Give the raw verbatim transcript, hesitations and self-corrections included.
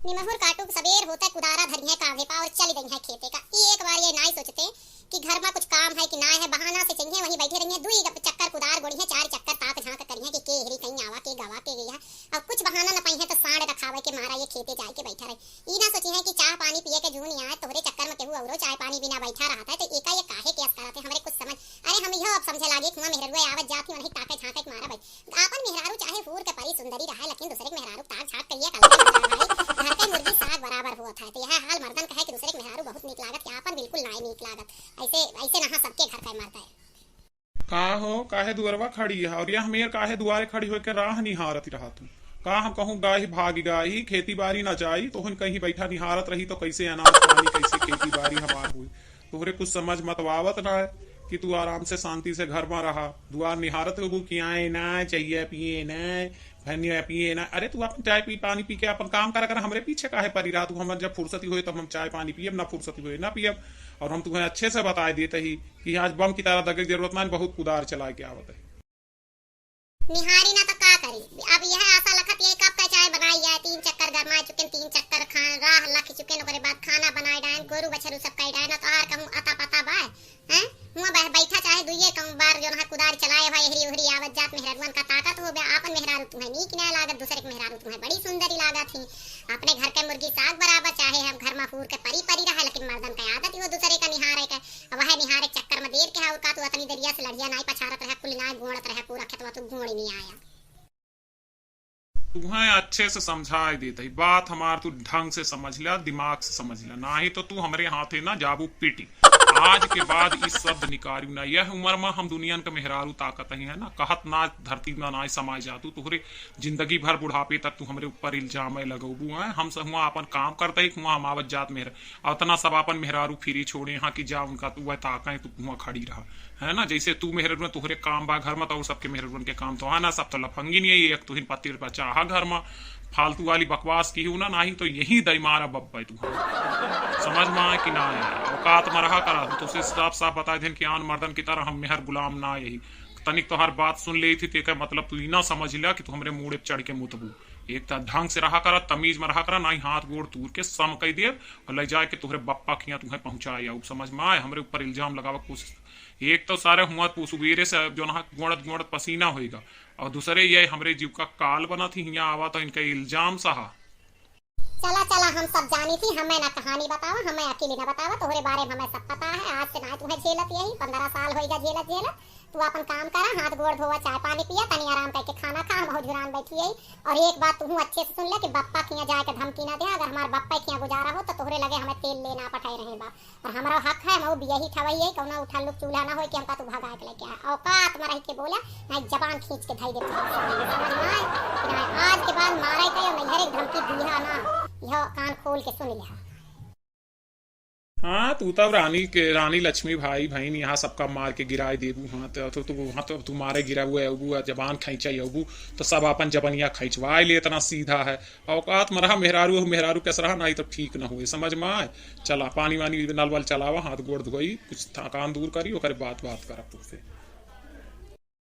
निमहुर काटू सबेर होते कुदारा धरिहें कांधे पा और चली दइहें खेते का। ई एक बार ये नाई सोचते कि घर मा कुछ काम है कि नाई है, बहाना से चाहिए वहीं बैठे रहिहें। दुई गप चक्कर कुदार गोड़िहें, चार चक्कर ताक झांक करिहें कि के हेरी कहीं आवा, के गवा, के गया। अब कुछ बहाना न पाइहें तो सांड रखावे के मारा ये खेते जाए के बैठा रहे। ई ना सोचिहें कि चाह पानी पिए के जून आए, तोहरे चक्कर में केहू औरो चाय पानी बिना बैठा रहत है, तो एका ये काहे के अस करत है, हमरे कुछ समझ। अरे हम इहो अब समझे लागे, कुआं मेहररुआ आवत जात ही, उन्हीं ताके झांके के मारा भाई। आपन मेहरारू चाहे हूर के परी सुंदरी रहे, लेकिन दूसरे के मेहरारू ताक झांक करिए कलर के मजा भाई। घर के मुर्गी साग बराबर होत है, तो यह हाल मर्दन का है कि दूसरे के मेहरारू बहुत नीक लागत, कि आपन बिल्कुल नाय नीक लागत। ऐसे, ऐसे नहा सबके घर का मर्द है। का हो, काहे दुअरवा खड़ी है? और यह हमेर काहे दुआरे खड़ी होके राह निहारत रहा तू? का हम कहूँ गाही भागी गाही, खेती बारी ना जाई, तो हम कहीं बैठा निहारत रही तो कैसे अनाज पानी, कैसे खेती बारी हमार हुई? तोहरे कुछ समझ मत आवत ना है कि तू आराम से शांति से घर मा रहा, दुआर निहारत होबू कि आए ना, चाहिए पिए ना, भनिया पिए ना। अरे तू अपन चाय पी, पानी पी के अपन काम करा कर, हमरे पीछे काहे परी रहा तू? हमर जब फुर्सती होए तब हम चाय पानी पियब, ना फुर्सती होए ना पियब। और हम तुम्हें अच्छे से बताए देते ही कि आज बम की तरह दगे के जरूरत ना, बहुत कुदार चला के आवत है। निहारी ना तो का करी, अब यह आशा लखत यही कब का चाय बनाई जाए। तीन चक्कर गरमाए चुके, तीन चक्कर खा राह लख चुके, ओकरे बाद खाना बनाए डायन, गोरू बछरू सब कई डायन, तो आर कहूँ अता पता बा। हैं? हुआं बह-, बैठा चाहे दुइये कम बार जो ना कुदार चलाए हुआ, एहरी ओहरी आवत जात मेहरारुअन का ताकत हो बे। आपन मेहरारू तुम्हें नीक नहीं लागत, दूसरे के मेहरारू तुम्हें बड़ी सुंदरी लागत ही। अपने घर के मुर्गी साग बराबर, चाहे हम घर मा हूर के परी परी रहे, लेकिन मर्दन का आदत ही हो दूसरे का निहारे के। अब वह निहारे के चक्कर में देर के है, और का तू अतनी देरिया से लड़िया नाई पछारत रहे, कुल नाई गोड़त रहे, पूरा खेतवा तू गोड़ी नहीं आया। तुहें अच्छे से समझाई देत हई, बात हमार तू ढंग से समझ ला, दिमाग से समझ ला, नाही तो तू हमरे हाथे ना जाबू पीटी। आज के बाद ई शब्द निकारियो ना। यह उम्र मा हम दुनियन के मेहरारू ताकत ही है ना, कहत ना धरती मा ना समाय जा तू, तोहरे जिंदगी भर बुढ़ापे तक तू हमरे ऊपर इल्जाम है लगौबू है। हम सब हुआं अपन काम करते ही हुआं हम आवत जात मेहर, अतना सब अपन मेहरारू फिरी छोड़े हाँ कि जा उनका तू वह ताकत तू हुआं खड़ी रहा। है ना, जैसे तू मेहररुआ तोहरे काम बा घर में, तो और सबके मेहररुअन के काम तो है ना, सब तो लफंगी नहीं है। एक तुहिन पति बचा हा घर में, फालतू वाली बकवास की हूँ ना, नाही तो यही दई मारा बब्बे तू। समझ में आए कि ना आए, औकात में रहा करा। हम तो उसे साफ साफ बता देन कि आन मर्दन की तरह हम मेहर गुलाम ना यही। तनिक तोहार बात सुन ले थी, तेका मतलब तू ई ना समझ लिया कि तू हमरे मूड़े पे चढ़ के मुतबू। एक तो ढंग से रहा करा, तमीज में रहा करा, नाही हाथ गोड़ तूर के सम कई देब और ले जाए के तोहरे बप्पा खिया तुहें पहुँचाए आऊ। समझ में आए, हमरे ऊपर इल्जाम लगावे के कोशिश। एक तो सारे हुआ तू सुबेरे से जो ना गोड़त गोड़त पसीना होइगा, और दूसरे ये हमरे जीव का काल बना थी, हियाँ आवा तो इनका इल्जाम सहा। चला, चला, हम सब जानी थी, हमें ना कहानी बतावा, हमें अकेली ना बतावा, तोहरे बारे में हमें सब पता है। आज से ना तुम्हें झेलत यही, पन्द्रह साल होइगा झेलत, झेलत। तू अपन काम करा, हाथ गोड़ धोवा, चाय पानी पिया, तनी आराम करके खाना खा, हम बहुत जुरान बैठी है। और एक बात तू अच्छे से सुन ले कि बप्पा खिया जाए के धमकी ना दे, अगर हमारे बप्पा खिया गुजारा हो तो तोहरे लगे हमें तेल लेना पठाए रहे बा। और हमारा हक है, हम बियही ठवई है, कौनो उठल्लुक चूल्हा ना होए कि हमका तू भगा के लेके आए। औकात में रह के बोला, नहीं जबान खींच के धई देती है सामने, समझ में आए? कि नहीं, आज के बाद मारे के और नैहरे के धमकी दिया ना, यह कान खोल के सुन लिहा। हाँ, तू तब रानी के, रानी लक्ष्मी भाई बहन यहाँ सबका मार के गिराए देबू। हाँ, तो, तो तू, हाँ, तो तू मारे गिराबू, अबू, जबान खींचा अबू, तो सब अपन जबनिया खींचवाए ले, इतना सीधा है। औकात में रहा मेहरारू, मेहरारू कैसे रहा, नहीं तो ठीक ना हुए, समझ में आए। चला, पानी वानी नल वल चलावा, हाथ गोड़ धोई, कुछ थकान दूर करी, ओकरे बात, बात करब तुमसे।